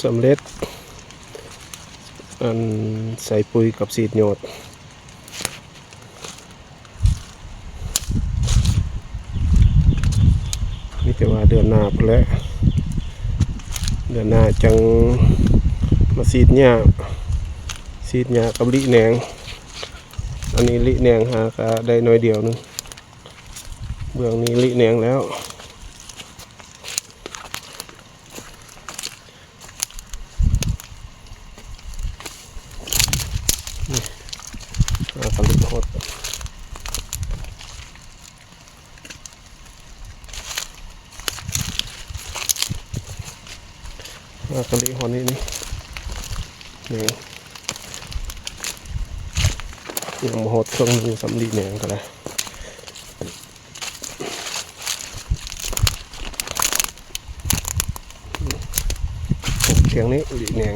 ສຳເລັດ ອັນໃສ່ປຸ໋ຍກັບສີດຍອດ. ມີແຕ່ວ່າເດືອນໜ້າພຸ້ນແຫຼະ ເດືອນໜ້າຈັ່ງມາສີດຫຍ້າ ສີດຫຍ້າກັບລິແໜງ. ອັນນີ້ລິແໜງຫາກະໄດ້ໜ້ອຍດຽວໜຶ່ງ ເບື້ອງນີ້ລິແໜງແລ້ວ. ນີ້ ຫາກະລິຮອດ ຫາກະລິຮອດນີ້ ນີ້ ນີ້ ຍັງບໍ່ຮອດເຄິ່ງໜຶ່ງຊ້ຳ ລິແໜງກະໄດ້. ຖຽງນີ້ລິແໜງ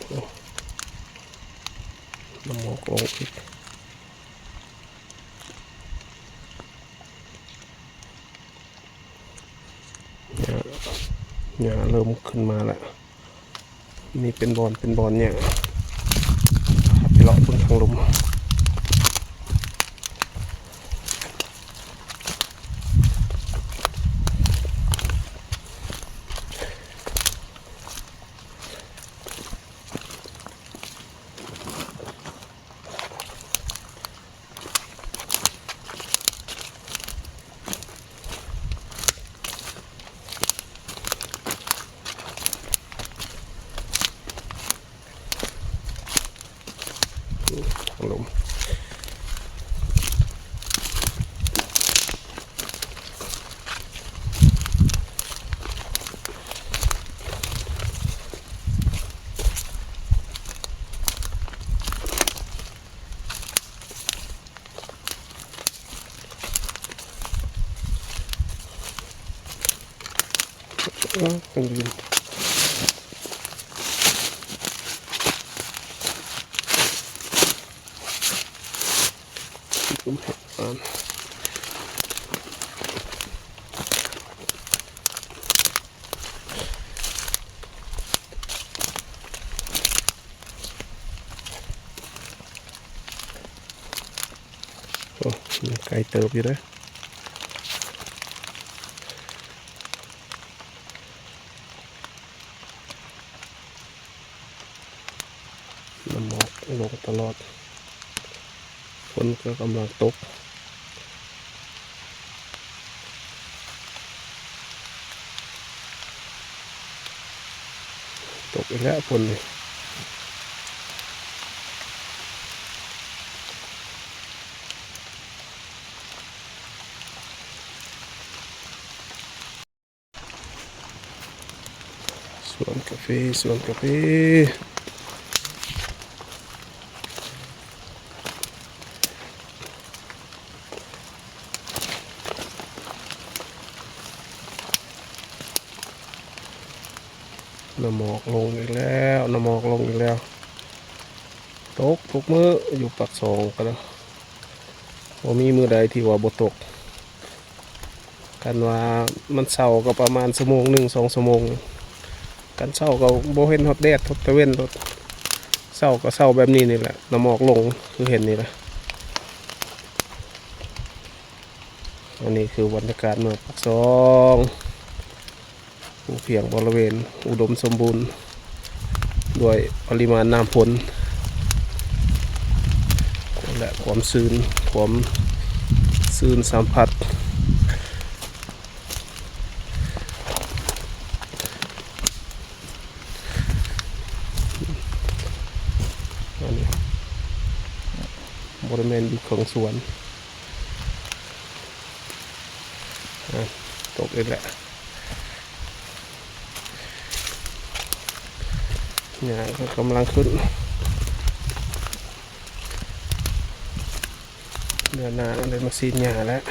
ໂອ້ ນ້ຳໝອກລົງອີກ. ຫຍ້າ ຫຍ້າເລີ່ມຂຶ້ນມາແລ້ວ ນີ້ເປັນບ່ອນ ເປັນບ່ອນຫຍ້າ ໄປເລາະເບິ່ງທາງລຸ່ມ. ໂອ້ ໄກເຕີບຢູ່ເດີ. ນ້ຳໝອກລົງຕະຫຼອດ ຝົນກໍກຳລັງຕົກ. ຕົກອີກແລ້ວຝົນນີ້. ສວນກາເຟ ສວນກາເຟ. ນ້ຳໝອກລົງອີກແລ້ວ ນ້ຳໝອອກລົງອີກແລ້ວ. ຕົກທຸກມື້ຢູ່ປາກຊ່ອງກໍ ບໍ່ມີມື້ໃດທີ່ວ່າບໍ່ຕົກ. ຄັນວ່າມັນເຊົ້າກໍປະມານຊົ່ວໂມງໜຶ່ງ ສອງຊົ່ວໂມງ. ຄັນເຊົ້າກໍບໍ່ເຫັນຮອດແດດ ຮອດຕາເວັນໂລດ. ເຊົ້າກໍເຊົ້າແບບນີ້ນີ້ແຫຼະ ນ້ຳໝອກລົງຄືເຫັນນີ້ແຫຼະ. ອັນນີ້ຄືບັນຍາກາດເມືອງປາກຊ່ອງ. ພູພຽງບໍລິເວນອຸດົມສົມບູນດ້ວຍປະລິມານນ້ຳຝົນ ແລະ ຄວາມຊື່ນ ຄວາມຊື່ນສຳຜັດ. ອັນນີ້ບໍລິເວນຢູ່ເຄິ່ງສວນ. ອ່າ ຕົກອີກແລ້ວ ຫຍ້າກໍກຳລັງຂຶ້ນ. ເດືອນໜ້າໄດ້ມາສີດຫຍ້າແລ້ວ.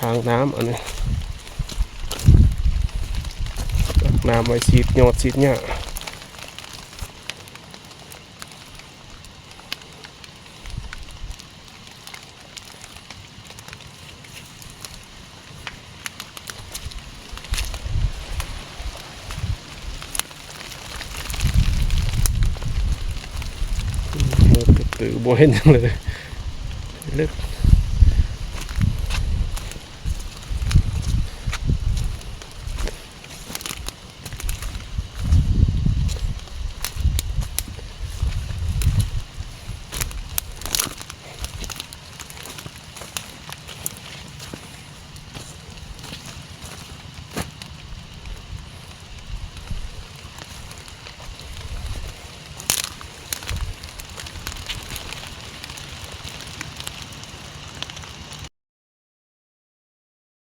ອ່າງນ້ຳອັນນີ້ ຕັກນ້ຳໄວ້ສີດຍອດສີດຫຍ້າ. ໂອ້ ກະຕື ບໍ່ເຫັນຫຍັງເລີຍ ເລິກ.